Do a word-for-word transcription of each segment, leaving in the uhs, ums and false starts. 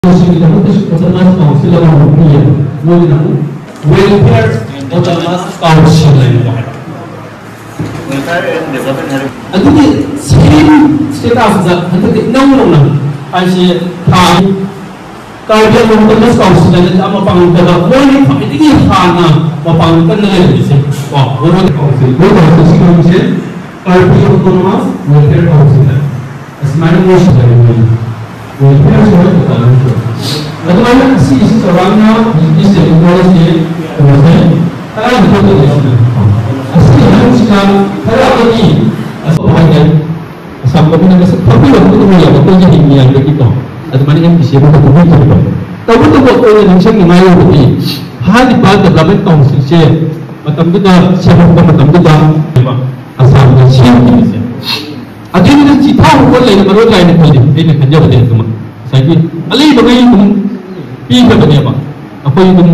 ꯁꯤꯡꯒꯤꯗꯃꯛꯇꯁꯨ autonomous council ꯑꯃ ꯑꯃꯨꯛ ꯄꯤꯌꯦꯕ꯫ ꯃꯣꯏꯒꯤꯅ ꯑꯃꯨꯛ welfare autonomous council ꯍꯥꯏꯅꯀꯣ꯫ ꯑꯗꯨꯒꯤ same status ꯗ ꯍꯟꯗꯛꯇꯤ ꯏꯅꯧ ꯅꯧꯅ ꯍꯥꯏꯁꯦ ꯊꯥ ꯀꯥꯔꯕꯤ ꯑꯪꯒꯣꯡ autonomous council ꯍꯥꯏꯅ ꯑꯃ ꯄꯥꯡꯊꯣꯛꯄꯗ ꯃꯣꯏꯅ ꯈ꯭ꯋꯥꯏꯗꯒꯤ ꯍꯥꯟꯅ ꯃꯄꯥꯡꯒꯜ ꯀꯟꯅ ꯂꯩꯔꯝꯃꯤꯁꯦ ꯀꯣ ꯕꯣꯔꯣ council ꯕꯣꯔꯣ council ꯁꯤ ꯀꯔꯝꯕꯁꯦ ꯀꯥꯔꯕꯤ autonomous welfare council ꯍꯥꯏ꯫ ꯑꯁꯨꯃꯥꯏꯅ ꯃꯣꯏ ꯁꯤꯗ ꯂꯩꯕꯅꯤ꯫ ꯃꯣꯏ ꯐꯤꯔꯁꯨ ꯍꯣꯏ ꯇꯧꯔꯝꯃꯤ꯫ ꯑꯗꯨꯃꯥꯏꯅ ꯑꯁꯤꯒꯤꯁꯤ ꯆꯥꯎꯔꯥꯛꯅ ꯍꯧꯖꯤꯛꯀꯤ state level ꯁꯦ ꯀꯩꯅꯣꯁꯦ ꯇꯔꯥꯅꯤꯊꯣꯏ ꯂꯩꯁꯤꯅ ꯑꯁꯤꯒꯤ ꯃꯅꯨꯡꯁꯤꯗ ꯈꯔ ꯑꯃꯗꯤ ꯑꯁꯣꯛꯄ ꯍꯥꯏꯇꯥꯔꯦ꯫ ꯑꯁꯥꯝ ꯒꯣꯔꯃꯦꯟꯅ ꯃꯁꯛ ꯈꯪꯕꯤꯔꯝꯕꯗꯨ ꯑꯣꯏꯌꯦꯕ ꯑꯩꯈꯣꯏꯒꯤ ꯍꯤꯡꯉꯤꯉꯩꯗꯒꯤꯀꯣ꯫ ꯑꯗꯨꯃꯥꯏꯅ ꯑꯦꯝ ꯄꯤ ꯁꯤ ꯑꯃꯈꯛ ꯄꯤꯕꯤꯈꯤꯕ꯫ ꯇꯧꯕꯇꯕꯨ ꯑꯩꯈꯣꯏꯅ ꯅꯤꯡꯁꯤꯡꯅꯤꯡꯉꯥꯏ ꯑꯣꯏꯕꯗꯤ ꯍꯥꯏꯔꯤꯕ development council ꯁꯦ ꯃꯇꯝꯗꯨꯗ ꯁꯦꯝꯂꯛꯄ ꯃꯇꯝꯗꯨꯗ ꯑꯁꯥꯝꯗ ꯁꯦꯝꯈꯤꯕꯁꯦ ꯑꯗꯨꯏꯗꯨꯅ ꯆꯤꯊꯥꯎ ꯄꯣꯠ ꯂꯩꯅ ꯃꯔꯨ ꯂꯥꯏꯅ ꯈꯜꯂꯤ ꯑꯩꯅ ꯈꯟꯖꯕꯗꯤ ꯑꯗꯨꯃꯛ ꯉꯁꯥꯏꯒꯤ ꯑꯂꯩꯕꯉꯩ ꯑꯗꯨꯝ ꯄꯤꯈ꯭ꯔꯕꯅꯦꯕ꯫ ꯑꯩꯈꯣꯏ ꯑꯗꯨꯝ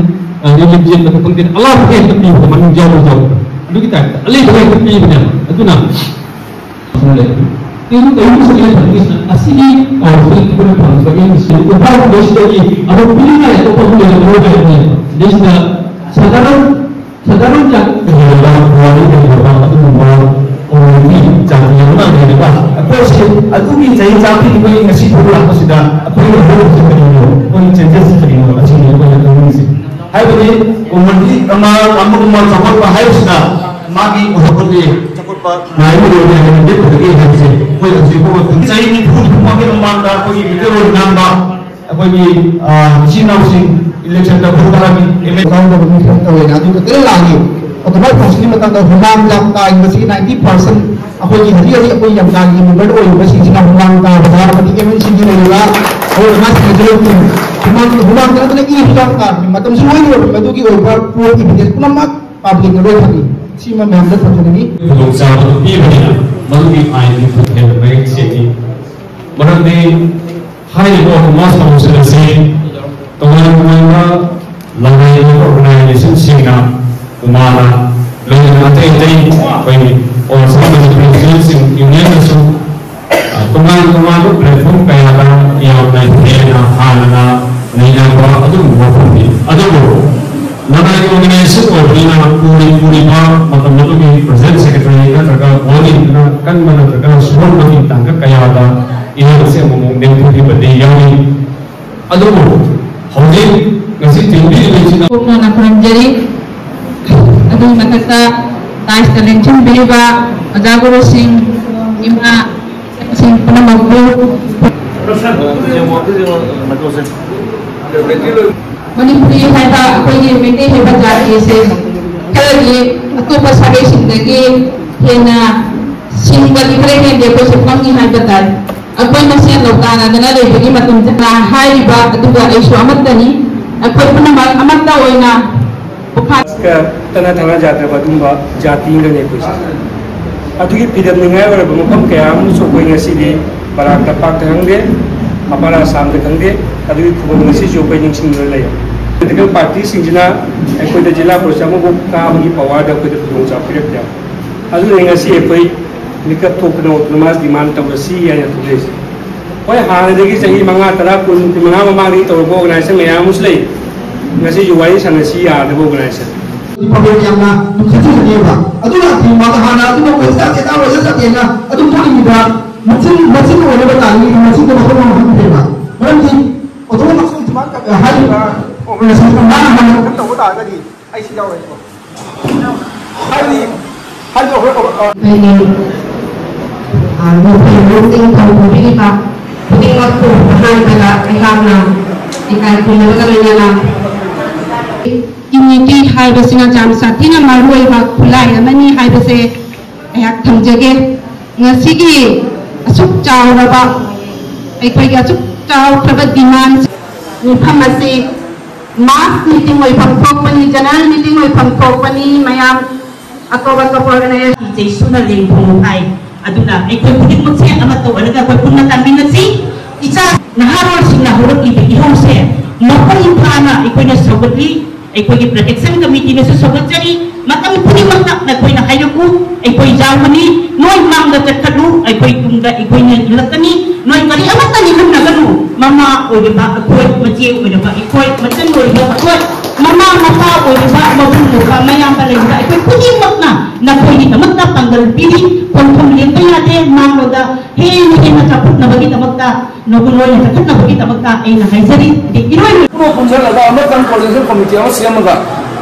ꯔꯤꯂꯤꯞ ꯆꯦꯟꯕꯗ ꯈꯪꯗꯦ ꯑꯂꯥꯞꯄ ꯍꯦꯛꯇ ꯄꯤꯕꯗ ꯃꯅꯨꯡ ꯌꯥꯎꯔ ꯌꯥꯎꯔ ꯑꯗꯨꯒꯤ ꯇꯥꯏꯞꯇ ꯑꯂꯩꯕ ꯍꯦꯛꯇ ꯄꯤꯕꯅꯦꯕ꯫ ꯑꯗꯨꯅ ꯑꯗꯨꯅ ꯂꯩ꯫ ꯀꯩꯅꯣ ꯀꯩꯅꯣ ꯁꯤꯒꯤ ꯐꯪꯉꯤꯁꯤꯅ ꯑꯁꯤꯒꯤ ꯄꯥꯎꯁꯤꯗ ꯑꯩꯈꯣꯏꯅ ꯐꯪꯉꯤꯕ ꯑꯦꯝ ꯁꯤ ꯏꯝꯐꯥꯜ ꯄꯨꯂꯤꯁꯇꯒꯤ ꯑꯗꯨꯝ ꯄꯤꯅꯤꯡꯉꯥꯏ ꯑꯇꯣꯞꯄ ꯑꯃ ꯂꯩꯔꯝꯃꯔꯣꯏ ꯍꯥꯏꯕꯅꯦꯕ꯫ ꯁꯤꯗꯩꯁꯤꯗ ꯁꯥꯙꯥꯔꯟ ꯁꯥꯙꯥꯔꯟ ꯖꯥꯇꯤ ꯂꯩꯔꯕ ꯄꯨꯋꯥꯔꯤ ꯂꯩꯔꯕ ꯑꯗꯨꯒꯨꯝꯕ ꯀꯣꯃꯤꯇꯤ ꯖꯥꯇꯤ ꯑꯃ ꯂꯩꯔꯒ ꯑꯩꯈꯣꯏꯁꯦ ꯑꯗꯨꯒꯤ ꯆꯍꯤ ꯆꯥꯝꯃꯔꯤꯅꯤꯊꯣꯏ ꯉꯁꯤ ꯐꯥꯎ ꯂꯥꯛꯄꯁꯤꯗ ꯑꯩꯈꯣꯏꯅ ꯍꯧꯔꯤꯕꯁꯦ ꯀꯔꯤꯅꯣ, ꯑꯩꯈꯣꯏꯒꯤ ꯆꯦꯟꯖꯦꯁꯁꯦ ꯀꯔꯤꯅꯣ, ꯑꯁꯤꯅꯤ ꯑꯩꯈꯣꯏꯅ ꯈꯪꯅꯤꯡꯉꯤꯁꯦ꯫ ꯍꯥꯏꯕꯗꯤ ꯀꯣꯃꯤꯇꯤ ꯑꯃ ꯑꯃꯒꯨꯝꯕ ꯆꯥꯎꯈꯠꯄ ꯍꯥꯏꯕꯁꯤꯗ ꯃꯥꯒꯤ ꯆꯥꯎꯈꯠꯄ ꯉꯥꯏꯕ ꯂꯣꯏꯔꯦ ꯍꯥꯏꯅ ꯂꯦꯞꯀꯗꯒꯦ ꯍꯥꯏꯕꯁꯦ ꯑꯩꯈꯣꯏ ꯍꯧꯖꯤꯛ ꯐꯥꯎꯕ ꯆꯍꯤ ꯅꯤꯐꯨ ꯅꯤꯐꯨ ꯃꯃꯥꯡꯗ ꯑꯩꯈꯣꯏꯒꯤ ꯃꯤꯇꯩꯔꯣꯟ ꯉꯥꯡꯕ ꯑꯩꯈꯣꯏꯒꯤ, ꯑ, ꯏꯆꯤꯟ ꯏꯅꯥꯎꯁꯤꯡ election ꯗ ꯚꯣꯠ ꯊꯥꯗꯕꯤ, ꯑꯦꯝ ꯑꯦꯜ ꯑꯦ ꯀꯥꯎꯗꯕ ꯃꯤ ꯈꯔ ꯇꯧꯋꯦꯅ ꯑꯗꯨ ꯈꯛꯇꯅ ꯂꯥꯛꯏ꯫ ꯑꯣꯇꯣꯅꯣꯃꯁ ꯀꯥꯎꯟꯁꯤꯜꯒꯤ ꯃꯇꯥꯡꯗ ꯍꯨꯃꯥꯡ ꯌꯥꯝ ꯇꯥꯏ꯫ ꯃꯁꯤꯒꯤ ninety percent ꯑꯩꯈꯣꯏꯒꯤ ꯍꯧꯖꯤꯛ ꯍꯧꯖꯤꯛ ꯑꯩꯈꯣꯏ ꯌꯥꯝ ꯇꯥꯏꯒꯤ ꯃꯦꯝꯕꯔ ꯑꯣꯏꯔꯤꯕꯁꯤꯡꯁꯤꯅ ꯍꯨꯃꯥꯡ ꯇꯥꯕꯗ ꯑꯃꯗꯤ ꯑꯦꯝ ꯑꯦꯜ ꯁꯤꯒꯤ ꯂꯩꯔꯤꯕ ꯑꯩꯈꯣꯏ ꯑꯉꯥꯡꯁꯤꯡ ꯑꯗꯨ ꯍꯨꯃꯥꯡ, ꯍꯨꯃꯥꯡ ꯇꯥꯗꯅ ꯏ ꯍꯤꯗꯥꯛ ꯇꯥꯔꯕꯅꯤ꯫ ꯃꯇꯝꯁꯨ ꯂꯣꯏ ꯂꯣꯏꯔꯕꯅꯤ꯫ ꯃꯗꯨꯒꯤ ꯑꯣꯏꯕ ꯄ꯭ꯔꯨꯐ ꯏꯚꯤꯗꯦꯟꯁ ꯄꯨꯝꯅꯃꯛ ꯄꯥꯕ꯭ꯂꯤꯛꯅ ꯂꯣꯏ ꯈꯪꯉꯤ꯫ ꯁꯤꯃ ꯃꯌꯥꯝꯗ ꯊꯝꯖꯅꯤꯡꯉꯤ꯫ ꯈꯨꯗꯣꯡꯆꯥꯕꯗꯨ ꯄꯤꯕꯅꯤꯅ ꯃꯗꯨꯒꯤ ꯑꯥꯏꯟꯗꯨ ꯈꯨꯠ ꯍꯦꯟꯅ ꯃꯌꯦꯛ ꯁꯦꯡꯉꯤ꯫ ꯃꯔꯝꯗꯤ ꯍꯥꯏꯔꯤꯕ ꯑꯣꯇꯣꯅꯣꯃꯁ ꯀꯥꯎꯟꯁꯤꯜ ꯑꯁꯤ ꯇꯣꯉꯥꯟ ꯇꯣꯉꯥꯟꯕ ꯂꯅꯥꯏ ꯑꯣꯏꯕ ꯑꯣꯔꯒꯅꯥꯏꯖꯦꯁꯟꯁꯤꯡꯅ ꯍꯨꯃꯥꯡꯅ ꯂꯣꯏꯅꯅ ꯑꯇꯩ ꯑꯇꯩ ꯑꯩꯈꯣꯏꯒꯤ ꯑꯣꯔꯒꯅꯥꯏꯖꯦꯁꯟꯁꯤꯡ ꯌꯨꯅꯤꯌꯟꯅꯁꯨ ꯇꯣꯉꯥꯟ ꯇꯣꯉꯥꯟꯕ ꯄ꯭ꯂꯦꯠꯐꯣꯝ ꯀꯌꯥꯗ ꯌꯥꯝꯅ ꯍꯦꯟꯅ ꯍꯥꯟꯅꯅ ꯑꯣꯏꯕꯅꯤꯅ ꯎꯔꯤ-, ꯎꯔꯤꯕ ꯃꯇꯝ ꯑꯗꯨꯒꯤ president secretary ꯅꯠꯇ꯭ꯒ ꯕꯣꯔꯗ ꯏꯟꯗꯨꯅ ꯀꯟꯕ ꯅꯠꯇ꯭ꯔꯒ ꯁꯨꯍꯟꯕꯒꯤ ꯇꯥꯡꯀꯛ ꯀꯌꯥꯗ ꯏꯔꯥꯡꯁꯦ ꯑꯃꯨꯛ ꯅꯦꯝꯊꯈꯤꯕꯗꯤ ꯌꯥꯎꯏ꯫ ꯑꯗꯨꯕꯨ ꯍꯧꯖꯤꯛ ꯉꯁꯤ ꯊꯤꯟꯕꯤꯔꯤꯕꯁꯤꯅ ꯄꯣꯛꯅꯅ ꯈꯨꯔꯨꯝꯖꯔꯤ꯫ ꯑꯗꯨꯒꯤ ꯃꯊꯛꯇ ꯗꯥꯏꯁꯇ ꯂꯦꯡꯁꯤꯟꯕꯤꯔꯤꯕ ꯑꯣꯖꯥ ꯒꯨꯔꯨꯁꯤꯡ, ꯏꯃꯥ ꯁꯤꯡ ꯄꯨꯝꯅꯃꯛꯄꯨ ꯃꯅꯤꯄꯨꯔꯤ ꯍꯥꯏꯕ ꯑꯩꯈꯣꯏꯒꯤ ꯃꯩꯇꯩ ꯍꯥꯏꯕ ꯖꯥꯇꯤ ꯑꯁꯦ ꯈꯔꯗꯤ ꯑꯇꯣꯞꯄ ꯁꯥꯒꯩꯁꯤꯡꯗꯒꯤ ꯍꯦꯟꯅ ꯁꯤꯡꯕꯗꯤ ꯈꯔ ꯍꯦꯟꯗꯦ, ꯑꯩꯈꯣꯏꯁꯨ ꯄꯪꯉꯤ ꯍꯥꯏꯕ ꯇꯥꯏ꯫ ꯑꯩꯈꯣꯏ ꯃꯁꯦꯟ ꯂꯧꯇꯥꯟꯅꯗꯅ ꯂꯩꯕꯒꯤ ꯃꯇꯝꯁꯤꯗ ꯍꯥꯏꯔꯤꯕ ꯑꯗꯨꯒ ꯑꯩꯁꯨ ꯑꯃꯠꯇꯅꯤ꯫ ꯑꯩꯈꯣꯏ ꯄꯨꯝꯅꯃꯛ ꯑꯃꯠꯇ ꯑꯣꯏꯅ ꯄꯨꯈꯥ ꯀ ꯇꯅ ꯊꯥꯅ ꯌꯥꯗ꯭ꯔꯕ ꯑꯗꯨꯒꯨꯝꯕ ꯖꯥꯇꯤ ꯑꯃꯅꯤ ꯑꯩꯈꯣꯏꯁꯦ꯫ ꯑꯗꯨꯒꯤ ꯐꯤꯗꯝꯅꯤꯡꯉꯥꯏ ꯑꯣꯏꯔꯕ ꯃꯐꯝ ꯀꯌꯥ ꯑꯃꯁꯨ ꯑꯩꯈꯣꯏ ꯉꯁꯤꯗꯤ ꯕꯔꯥꯛ ꯇꯝꯄꯥꯛꯇ ꯈꯪꯗꯦ, ꯑꯄꯔ ꯑꯁꯥꯝꯗ ꯈꯪꯗꯦ, ꯑꯗꯨꯒꯤ ꯈꯨꯕꯝ ꯉꯁꯤꯁꯨ ꯑꯩꯈꯣꯏ ꯅꯤꯡꯁꯤꯡꯗꯨꯅ ꯂꯩ꯫ ꯄꯣꯂꯤꯇꯤꯀꯦꯜ ꯄꯥꯔꯇꯤꯁꯤꯡꯁꯤꯅ ꯑꯩꯈꯣꯏꯗ ꯖꯤꯂꯥ ꯄꯔꯤꯁꯠ ꯑꯃꯕꯨ ꯀꯥꯕꯒꯤ ꯄꯋꯥꯔꯗ ꯑꯩꯈꯣꯏꯗ ꯈꯨꯗꯣꯡꯆꯥꯕ ꯄꯤꯔꯛꯇꯦ꯫ ꯑꯗꯨꯅ ꯉꯁꯤ ꯑꯩꯈꯣꯏ ꯃꯤꯀꯞ ꯊꯣꯛꯇꯅ ꯑꯣꯇꯣꯅꯣꯃꯁ ꯗꯤꯃꯥꯟ ꯇꯧꯔꯁꯤ ꯍꯥꯏꯅ ꯊꯣꯛꯂꯛꯏꯁꯦ꯫ ꯍꯣꯏ, ꯍꯥꯟꯅꯗꯒꯤ ꯆꯍꯤ ꯃꯉꯥ, ꯇꯔꯥ, ꯀꯨꯟ, ꯀꯨꯟ ꯃꯉꯥ ꯃꯃꯥꯡꯗꯒꯤ ꯇꯧꯔꯛꯄ ꯑꯣꯔꯒꯅꯥꯏꯖꯦꯁꯟ ꯃꯌꯥꯝ ꯑꯃꯁꯨ ꯂꯩ꯫ ꯉꯁꯤꯁꯨ ꯋꯥꯔꯤ ꯁꯥꯟꯅꯁꯤ ꯌꯥꯗꯕ ꯑꯣꯔꯒꯅꯥꯏꯖꯦꯁꯟ꯫ ꯄ꯭ꯔꯣꯕ꯭ꯂꯦꯝ ꯌꯥꯝꯅ ꯂꯨꯈꯠꯆꯕꯅꯦꯕ꯫ ꯑꯗꯨꯅ ꯍꯥꯟꯅ ꯑꯗꯨꯃꯛ ꯑꯣꯏꯕ ꯖꯥꯠꯁꯦ, ꯑꯗꯥ ꯑꯣꯏꯕ ꯖꯥꯠꯁꯦꯅ ꯑꯗꯨꯝ ꯊꯣꯛꯏꯉꯩꯗ ꯃꯆꯤꯟ, ꯃꯆꯤꯟ ꯑꯣꯏꯅꯕ ꯇꯥꯔꯒꯗꯤ ꯃꯆꯤꯟꯗꯣ ꯃꯊꯧ ꯃꯉꯝ ꯈꯪꯗ꯭ꯔꯦꯕ꯫ ꯃꯔꯝꯗꯤ ꯑꯣꯇꯣꯅꯣꯃꯁ ꯗꯤꯃꯥꯟ ꯍꯥꯏꯔꯤꯕ ꯑꯣꯔꯒꯅꯥꯏꯖꯦꯁꯟ ꯃꯥꯅ ꯍꯥꯟꯅ ꯑꯗꯨꯝ ꯇꯧꯕ ꯇꯥꯔꯒꯗꯤ ꯑꯩꯁꯨ ꯌꯥꯎꯔꯣꯏꯀꯣ꯫ ꯍꯥꯏꯗꯤ, ꯍꯥꯏꯗꯤ ꯑꯩꯈꯣꯏ, ꯑ, ꯑꯩꯈꯣꯏꯒꯤ, ꯑ, ꯅꯨꯄꯤ ꯑꯃꯁꯤꯡ ꯊꯧ ꯄꯨꯕꯤꯔꯤꯕ ꯈꯨꯗꯤꯡꯃꯛꯄꯨ ꯑꯍꯥꯟꯕꯗ ꯑꯩꯍꯥꯛꯅ ꯏꯀꯥꯏ ꯈꯨꯝꯅꯕꯒ ꯂꯣꯏꯅꯅ ꯏꯝꯌꯨꯅꯤꯇꯤ ꯍꯥꯏꯕꯁꯤꯅ ꯌꯥꯝ ꯁꯥꯊꯤꯅ ꯃꯔꯨꯑꯣꯏꯕ ꯈꯨꯠꯂꯥꯏ ꯑꯃꯅꯤ ꯍꯥꯏꯕꯁꯦ ꯑꯩꯍꯥꯛ ꯊꯝꯖꯒꯦ꯫ ꯉꯁꯤꯒꯤ ꯑꯁꯨꯛ ꯆꯥꯎꯔꯕ, ꯑꯩꯈꯣꯏꯒꯤ ꯑꯁꯨꯛ ꯆꯥꯎꯈ꯭ꯔꯕ ꯗꯤꯃꯥꯟ ꯃꯤꯐꯝ ꯑꯁꯤ ꯃꯥꯁ ꯃꯤꯇꯤꯡ ꯑꯣꯏꯐꯝ ꯊꯣꯛꯄꯅꯤ, ꯖꯦꯅꯔꯦꯜ ꯃꯤꯇꯤꯡ ꯑꯣꯏꯐꯝ ꯊꯣꯛꯄꯅꯤ꯫ ꯃꯌꯥꯝ ꯑꯇꯣꯞ ꯑꯇꯣꯞꯄ ꯑꯣꯔꯒꯅꯥꯏꯖꯦꯁꯟ ꯆꯩꯁꯨꯅ ꯂꯦꯡꯐꯝ ꯍꯥꯏ꯫ ꯑꯗꯨꯅ ꯑꯩꯈꯣꯏ ꯈꯨꯗꯤꯡꯃꯛꯁꯦ ꯑꯃꯠꯇ ꯑꯣꯏꯔꯒ ꯑꯩꯈꯣꯏ ꯄꯨꯟꯅ ꯇꯥꯃꯤꯟꯅꯁꯤ꯫ ꯏꯆꯥ ꯅꯍꯥꯔꯣꯜꯁꯤꯡꯅ ꯍꯧꯔꯛꯂꯤꯕ ꯏꯍꯧꯁꯦ ꯃꯄꯨꯡ ꯐꯥꯅ ꯑꯩꯈꯣꯏꯅ ꯁꯧꯒꯠꯂꯤ꯫ ꯑꯩꯈꯣꯏꯒꯤ ꯄ꯭ꯔꯣꯇꯦꯛꯁꯟ ꯀꯃꯤꯇꯤꯅꯁꯨ ꯁꯧꯒꯠꯆꯔꯤ꯫ ꯃꯇꯝ ꯈꯨꯗꯤꯡꯃꯛꯇ ꯅꯈꯣꯏꯅ ꯍꯥꯏꯔꯛꯎ, ꯑꯩꯈꯣꯏ ꯌꯥꯎꯒꯅꯤ, ꯅꯣꯏ ꯃꯥꯡꯗ ꯆꯠꯈꯠꯂꯨ, ꯑꯩꯈꯣꯏ ꯇꯨꯡꯗ ꯑꯩꯈꯣꯏꯅ ꯏꯜꯂꯛꯀꯅꯤ꯫ ꯅꯣꯏ ꯀꯔꯤ ꯑꯃꯠꯇ ꯅꯤꯡꯍꯟꯅꯒꯅꯨ꯫ ꯃꯃꯥ ꯑꯣꯏꯔꯤꯕ ꯑꯩꯈꯣꯏ, ꯃꯆꯦ ꯑꯣꯏꯔꯕ ꯑꯩꯈꯣꯏ, ꯃꯆꯟ ꯑꯣꯏꯔꯤꯕ ꯑꯩꯈꯣꯏ, ꯃꯃꯥ ꯃꯄꯥ ꯑꯣꯏꯔꯤꯕ, ꯃꯕꯨꯡ ꯃꯧꯄ꯭ꯋꯥ ꯃꯌꯥꯝꯕ ꯂꯩꯔꯤꯕ ꯑꯩꯈꯣꯏ ꯈꯨꯗꯤꯡꯃꯛꯅ ꯅꯈꯣꯏꯒꯤꯗꯃꯛꯇ ꯄꯥꯡꯒꯜ ꯄꯤꯔꯤ꯫ ꯈꯣꯡꯐꯝ ꯂꯦꯞꯄ ꯌꯥꯗꯦ꯫ ꯃꯥꯡꯂꯣꯝꯗ ꯍꯦꯟꯅ ꯍꯦꯟꯅ ꯆꯥꯎꯈꯠꯅꯕꯒꯤꯗꯃꯛꯇ, ꯅꯈꯣꯏ ꯂꯣꯏꯅ ꯆꯥꯎꯈꯠꯅꯕꯒꯤꯗꯃꯛꯇ ꯑꯩꯅ ꯍꯥꯏꯖꯔꯤ꯫ ꯑꯗꯩ ꯏꯔꯣꯏ ꯄꯨꯝꯅꯃꯛ ꯄꯨꯟꯁꯤꯜꯂꯒ ꯑꯃꯇꯪ coordination committee ꯑꯃ ꯁꯦꯝꯃꯒ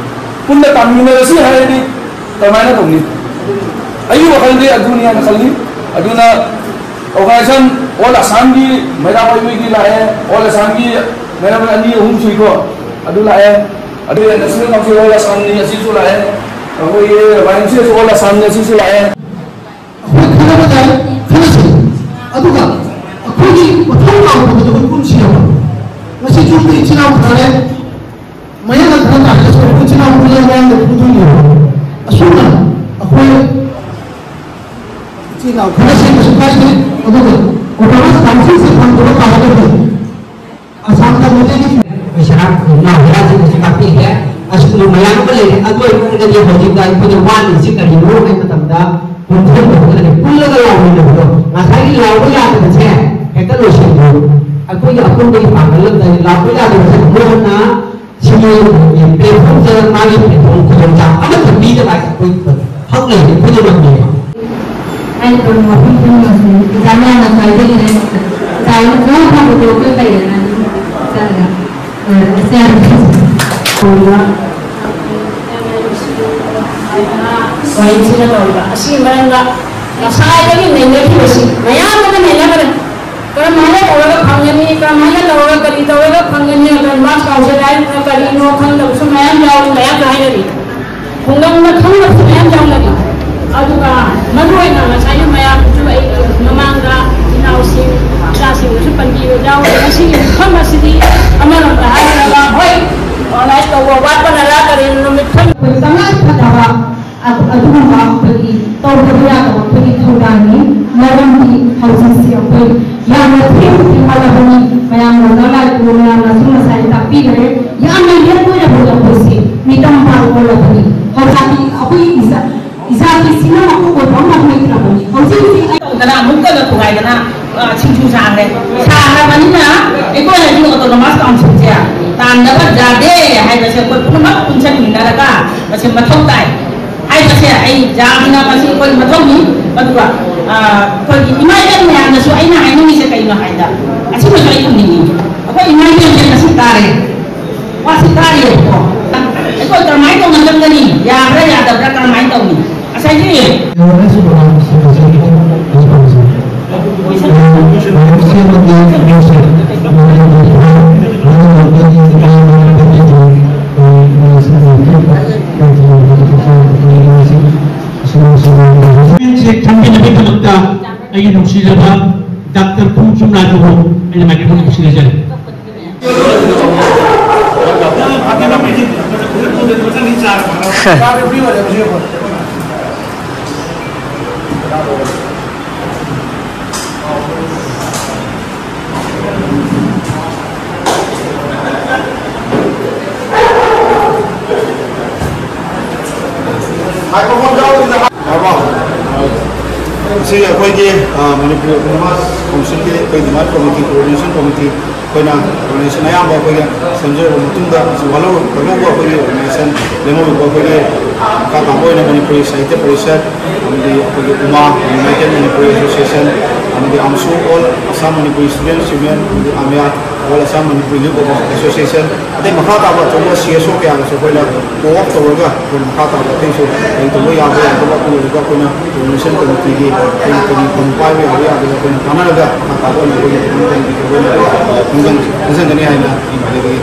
ꯄꯨꯟꯅ ꯇꯥꯃꯤꯟꯅꯔꯁꯤ ꯍꯥꯏꯔꯗꯤ ꯀꯃꯥꯏꯅ ꯇꯧꯅꯤ? ꯑꯩꯒꯤ ꯋꯥꯈꯜꯗꯤ ꯑꯗꯨꯅꯤ ꯍꯥꯏꯅ ꯈꯜꯂꯤ꯫ ꯑꯗꯨꯅ organization all Assamꯒꯤ ꯃꯩꯔꯥ ꯄꯥꯏꯕꯤꯒꯤ ꯂꯥꯛꯑꯦ, all Assamꯒꯤ ꯃꯩꯔꯥ ꯄꯥꯏꯕꯤ ꯑꯅꯤ ꯑꯍꯨꯝ ꯁꯨꯏꯀꯣ, ꯑꯗꯨ ꯂꯥꯛꯑꯦ꯫ ꯑꯗꯨ National Council all Assamꯅꯤ, ꯑꯁꯤꯁꯨ ꯂꯥꯛꯑꯦ꯫ ꯑꯩꯈꯣꯏꯒꯤ YMCAꯁꯨ all Assamꯅꯤ, ꯑꯁꯤꯁꯨ ꯂꯥꯛꯑꯦ꯫ ꯑꯩꯈꯣꯏ ꯈꯟꯅꯕ ꯇꯥꯏ, ꯈꯟꯅꯁꯤ꯫ ꯑꯗꯨꯒ ꯑꯩꯈꯣꯏꯒꯤ ꯃꯊꯧ ꯇꯥꯕꯗ ꯑꯩꯈꯣꯏ ꯄꯨꯟꯁꯤ ꯍꯥꯏꯕ꯫ ꯉꯁꯤ ꯆꯨꯝꯅ ꯏꯆꯤꯜ ꯏꯅꯥꯎ ꯈꯔ ꯂꯩ, ꯃꯌꯥꯡ ꯈꯔ ꯇꯥꯔꯒꯁꯨ ꯑꯩꯈꯣꯏ ꯏꯆꯤꯜ ꯏꯅꯥꯎ ꯄꯨꯜꯂꯒ ꯃꯌꯥꯡꯗ ꯐꯨꯗꯣꯏꯅꯦꯕ꯫ ꯑꯁꯨꯝꯅ ꯑꯩꯈꯣꯏ ꯏꯆꯤꯜ ꯏꯅꯥꯎ ꯈꯔ ꯁꯦꯝꯕꯁꯨ ꯀꯥꯏꯗꯦ, ꯑꯗꯨꯒ autonomous councilꯁꯦ ꯐꯪꯗꯕ ꯇꯥꯔꯒꯗꯤ ꯑꯁꯥꯝꯗ ꯃꯩꯇꯩꯒꯤ ꯄꯩꯁꯥ ꯉꯥꯛꯄꯤꯈ꯭ꯔꯦ꯫ ꯑꯁꯤꯒꯨꯝꯕ ꯃꯌꯥꯝ ꯑꯃ ꯂꯩꯔꯦ꯫ ꯑꯗꯨ ꯑꯣꯏꯔꯒꯗꯤ ꯍꯧꯖꯤꯛꯇ ꯑꯩꯈꯣꯏꯅ ꯋꯥꯠꯂꯤꯁꯤ ꯀꯔꯤꯅꯣ ꯍꯥꯏꯕ ꯃꯇꯝꯗ ꯄꯨꯟꯁꯤꯟꯕꯗꯨꯗꯅꯦ, ꯄꯨꯜꯂꯒ ꯂꯥꯎꯃꯤꯟꯅꯕꯗꯣ꯫ ꯉꯁꯥꯏꯒꯤ ꯂꯥꯎꯕ ꯌꯥꯗꯕꯁꯦ ꯍꯦꯛꯇ ꯂꯣꯏꯁꯤꯟꯕꯤꯌꯨ꯫ ꯑꯩꯈꯣꯏꯒꯤ ꯑꯄꯨꯟꯕꯒꯤ ꯄꯥꯡꯒꯜ ꯑꯃꯗ ꯂꯥꯎꯕ ꯌꯥꯗꯕꯁꯦ ꯃꯣꯏꯅ ꯁꯤꯒꯤ platformꯁꯤꯗ ꯃꯥꯒꯤ platform ꯈꯨꯗꯣꯡꯆꯥꯕ ꯑꯃꯠꯇ ꯄꯤꯗꯕ ꯍꯥꯏꯁꯦ ꯑꯩꯈꯣꯏ ꯍꯛ ꯂꯩꯔꯦ ꯈꯨꯗꯤꯡꯃꯛꯅꯦꯕ꯫ ꯍꯥꯏꯔꯤꯕ ꯋꯥꯐꯝ ꯄꯨꯝꯅꯃꯛꯁꯤ ꯑꯣꯖꯥ ꯃꯌꯥꯝꯅ ꯈ꯭ꯋꯥꯏꯗꯒꯤ ꯍꯦꯟꯅ ꯆꯥꯎꯅ ꯈꯪꯕ ꯐꯪꯕꯗꯣ ꯑꯩꯈꯣꯏ ꯀꯩꯗꯅ ꯑꯗꯨꯝ ꯆꯠꯂꯒ ꯂꯣꯏꯔꯦ꯫ ꯑꯁꯤ ꯌꯥꯝ ꯋꯥꯔꯤꯁꯤꯅ ꯇꯧꯔꯤꯕ ꯑꯁꯤꯒꯤ ꯃꯔꯝꯗ ꯉꯁꯥꯏꯗꯒꯤ ꯅꯩꯅꯈꯤꯕꯁꯤ ꯃꯌꯥꯝ ꯑꯃ ꯅꯩꯅꯈ꯭ꯔꯦ꯫ ꯀꯔꯝꯍꯥꯏꯅ ꯇꯧꯔꯒ ꯐꯪꯒꯅꯤ, ꯀꯔꯝꯍꯥꯏꯅ ꯇꯧꯔꯒ, ꯀꯔꯤ ꯇꯧꯔꯒ ꯐꯪꯒꯅꯤ, autonomous council ꯍꯥꯏꯔꯤꯕꯅ ꯀꯔꯤꯅꯣ ꯈꯪꯗꯕꯁꯨ ꯃꯌꯥꯝ ꯌꯥꯎꯔꯤ, ꯃꯌꯥꯝꯁꯨ ꯍꯥꯏꯅꯔꯤ꯫ ꯈꯨꯡꯒꯪꯗ ꯈꯪꯗꯕꯁꯨ ꯃꯌꯥꯝ ꯌꯥꯎꯅꯔꯤ꯫ ꯑꯗꯨꯒ ꯃꯔꯨꯑꯣꯏꯅ ꯉꯁꯥꯏꯒꯤ ꯃꯌꯥꯝꯁꯨ ꯑꯩ ꯃꯃꯥꯡꯗ ꯏꯅꯥꯎꯁꯤꯡ, ꯏꯆꯥꯁꯤꯡꯅꯁꯨ ꯄꯟꯕꯤꯕ ꯌꯥꯎꯔꯤ꯫ ꯉꯁꯤꯒꯤ ꯃꯐꯝ ꯑꯁꯤꯗꯤ ꯑꯃꯔꯣꯝꯗ ꯍꯥꯏꯔꯒ ꯍꯣꯏ, organize ꯇꯧꯕ ꯋꯥꯠꯄꯅꯔꯥ ꯀꯔꯤꯅꯣ ꯅꯨꯃꯤꯠ ꯈꯔ ꯑꯩꯈꯣꯏ ꯇꯉꯥꯏ ꯐꯗꯕ ꯑꯗꯨ-, ꯑꯗꯨꯒꯨꯝꯕ ꯑꯩꯈꯣꯏꯒꯤ ꯇꯧꯗꯕ ꯌꯥꯗꯕ ꯑꯩꯈꯣꯏꯒꯤ ꯊꯧꯗꯥꯡꯅꯤ꯫ ꯃꯔꯝꯗꯤ ꯍꯧꯖꯤꯛꯁꯤ ꯑꯩꯈꯣꯏ ꯌꯥꯝꯅ ꯊꯦꯡꯅ ꯊꯦꯡꯅꯔꯕꯅꯤ꯫ ꯃꯌꯥꯝꯅ ꯂꯥꯏ ꯄꯨ-, ꯃꯌꯥꯝꯅꯁꯨ ꯉꯁꯥꯏ ꯇꯥꯛꯄꯤꯈ꯭ꯔꯦ꯫ ꯌꯥꯝꯅ ꯂꯦꯠ ꯑꯣꯏꯔꯕꯅꯤ ꯑꯩꯈꯣꯏꯁꯦ꯫ ꯃꯤꯇꯝ ꯄꯥꯡ ꯑꯣꯜꯂꯕꯅꯤ꯫ ꯍꯧꯖꯤꯛꯇꯤ ꯑꯩꯈꯣꯏ ꯏꯖꯥ-, ꯏꯖꯥꯇꯤꯁꯤꯅ ꯃꯀꯣꯛ ꯑꯣꯏꯕ ꯑꯃ ꯂꯩꯇ꯭ꯔꯕꯅꯤ꯫ ꯍꯧꯖꯤꯛ ꯍꯧꯖꯤꯛ ꯑꯩ ꯇꯧꯗꯅ ꯑꯃꯨꯛꯀ ꯊꯨꯒꯥꯏꯗꯅ, ꯑ, ꯁꯤꯡꯖꯨ ꯁꯥꯈ꯭ꯔꯦ꯫ ꯁꯥꯈ꯭ꯔꯕꯅꯤꯅ ꯑꯩꯈꯣꯏ ꯍꯧꯖꯤꯛ autonomous councilꯁꯦ ꯇꯥꯟꯗꯕ ꯌꯥꯗꯦ ꯍꯥꯏꯕꯁꯦ ꯑꯩꯈꯣꯏ ꯄꯨꯝꯅꯃꯛ ꯄꯨꯟꯁꯤꯟꯃꯤꯟꯅꯔꯒ ꯃꯁꯤ ꯃꯊꯧ ꯇꯥꯏ ꯍꯥꯏꯕꯁꯦ ꯑꯩ ꯌꯥꯝꯅ ꯃꯁꯤ ꯑꯩꯈꯣꯏ ꯃꯊꯧꯅꯤ꯫ ꯑꯗꯨꯒ, ꯑ, ꯑꯩꯈꯣꯏꯒꯤ ꯏꯃꯥ ꯏꯕꯦꯟ ꯃꯌꯥꯝꯗꯁꯨ ꯑꯩꯅ ꯍꯥꯏꯅꯤꯡꯉꯤꯁꯦ ꯀꯩꯅꯣ ꯍꯥꯏꯗ, ꯑꯁꯤꯃꯁꯨ ꯑꯩ ꯊꯝꯅꯤꯡꯉꯤ꯫ ꯑꯩꯈꯣꯏ ꯏꯃꯥ ꯏꯕꯦꯟꯁꯦ ꯉꯁꯤ ꯇꯥꯔꯦ, ꯋꯥꯁꯤ ꯇꯥꯔꯤꯕꯀꯣ꯫ ꯑꯩꯈꯣꯏ ꯀꯔꯝꯍꯥꯏꯅ ꯇꯧꯅ ꯆꯪꯒꯅꯤ? ꯌꯥꯕ꯭ꯔꯥ ꯌꯥꯗꯕ꯭ꯔꯥ? ꯀꯔꯝꯍꯥꯏꯅ ꯇꯧꯅꯤ? ꯉꯁꯥꯏꯒꯤ ꯑꯦꯋꯦꯔꯅꯦꯁ ꯄ꯭ꯔꯣꯒ꯭ꯔꯥꯝ ꯁꯤꯟꯕꯁꯦ ꯈꯤꯇꯪ ꯀꯩꯅꯣ ꯇꯧꯁꯦ꯫ ꯑ, ꯃꯌꯥꯝꯁꯦ ꯑꯃꯗꯤ ꯃꯣꯏꯁꯦ ꯃꯌꯥꯝꯒꯤ ꯃꯌꯥꯝꯒꯤ ꯃꯌꯥꯝꯒꯤ ꯁꯦ ꯈꯪꯃꯤꯟꯅꯕꯒꯤꯗꯃꯛꯇ ꯑꯩꯒꯤ ꯅꯨꯡꯁꯤꯖꯕ ꯗꯥꯛꯇꯔ ꯄꯨꯡ ꯆꯨꯝꯅꯥꯗꯨꯕꯨ ꯑꯩꯅ ꯃꯥꯏꯀ꯭ꯔꯣꯐꯣꯟ ꯁꯤꯟꯅꯖꯔꯤ꯫ ꯉꯁꯤ ꯑꯩꯈꯣꯏꯒꯤ, ꯑ, ꯃꯅꯤꯄꯨꯔ ꯑꯣꯇꯣꯅꯣꯃꯁ ꯀꯥꯎꯟꯁꯤꯜꯒꯤ ꯑꯩꯈꯣꯏ ꯗꯤꯃꯥꯟ ꯀꯃꯤꯇꯤ, ꯀꯣꯑꯣꯔꯗꯤꯅꯦꯁꯟ ꯀꯃꯤꯇꯤ, ꯑꯩꯈꯣꯏꯅ ꯑꯣꯔꯒꯅꯥꯏꯖꯦꯁꯟ ꯑꯌꯥꯝꯕ ꯑꯩꯈꯣꯏꯒꯤ ꯁꯦꯝꯖꯔꯕ ꯃꯇꯨꯡꯗ, ꯍꯧꯖꯤꯛ ꯋꯥꯂꯧ-, ꯋꯥꯂꯧꯕ ꯑꯩꯈꯣꯏꯒꯤ ꯑꯣꯔꯒꯅꯥꯏꯖꯦꯁꯟ ꯂꯦꯝꯍꯧꯔꯤꯕ ꯑꯩꯈꯣꯏꯒꯤ ꯃꯈꯥ ꯇꯥꯕ ꯑꯣꯏꯅ ꯃꯅꯤꯄꯨꯔꯤ ꯁꯥꯍꯤꯇ꯭ꯌ ꯄꯔꯤꯁꯠ, ꯑꯃꯗꯤ ꯑꯩꯈꯣꯏꯒꯤ ꯎꯃꯥ, United Manipuri Association, ꯑꯃꯗꯤ ꯑꯝꯁꯨ, All Assam Manipuri Students Union, ꯑꯃꯗꯤ ꯑꯃꯌꯥ, All Assam Manipuri Youth Association, ꯑꯇꯩ ꯃꯈꯥ ꯇꯥꯕ ꯑꯆꯧꯕ C S O ꯀꯌꯥꯒꯁꯨ ꯑꯩꯈꯣꯏꯅ co-op ꯇꯧꯔꯒ ꯑꯩꯈꯣꯏꯅ ꯃꯈꯥ ꯇꯥꯕ ꯑꯇꯩꯁꯨ ꯀꯔꯤ ꯇꯧꯕ ꯌꯥꯕ ꯌꯥꯗꯕ ꯑꯗꯨ ꯑꯣꯏꯔꯒ ꯑꯩꯈꯣꯏꯅ ꯀꯣꯑꯣꯔꯗꯤꯅꯦꯁꯟ ꯀꯃꯤꯇꯤꯒꯤ ꯑꯩꯈꯣꯏꯅ ꯀꯔꯤ ꯀꯔꯤ ꯄꯥꯏꯕ ꯌꯥꯕ ꯌꯥꯗꯕ ꯑꯩꯈꯣꯏꯅ ꯇꯥꯟꯅꯔꯒ ꯃꯈꯥ ꯇꯥꯕ ꯑꯣꯏꯅ ꯑꯩꯈꯣꯏꯒꯤ ꯀꯃꯤꯇꯤꯒꯤ ꯑꯩꯈꯣꯏꯅ ꯈꯣꯡꯖꯪ-, ꯈꯣꯡꯖꯪꯒꯅꯤ ꯍꯥꯏꯅ ꯑꯩ ꯃꯗꯨꯗꯒꯤ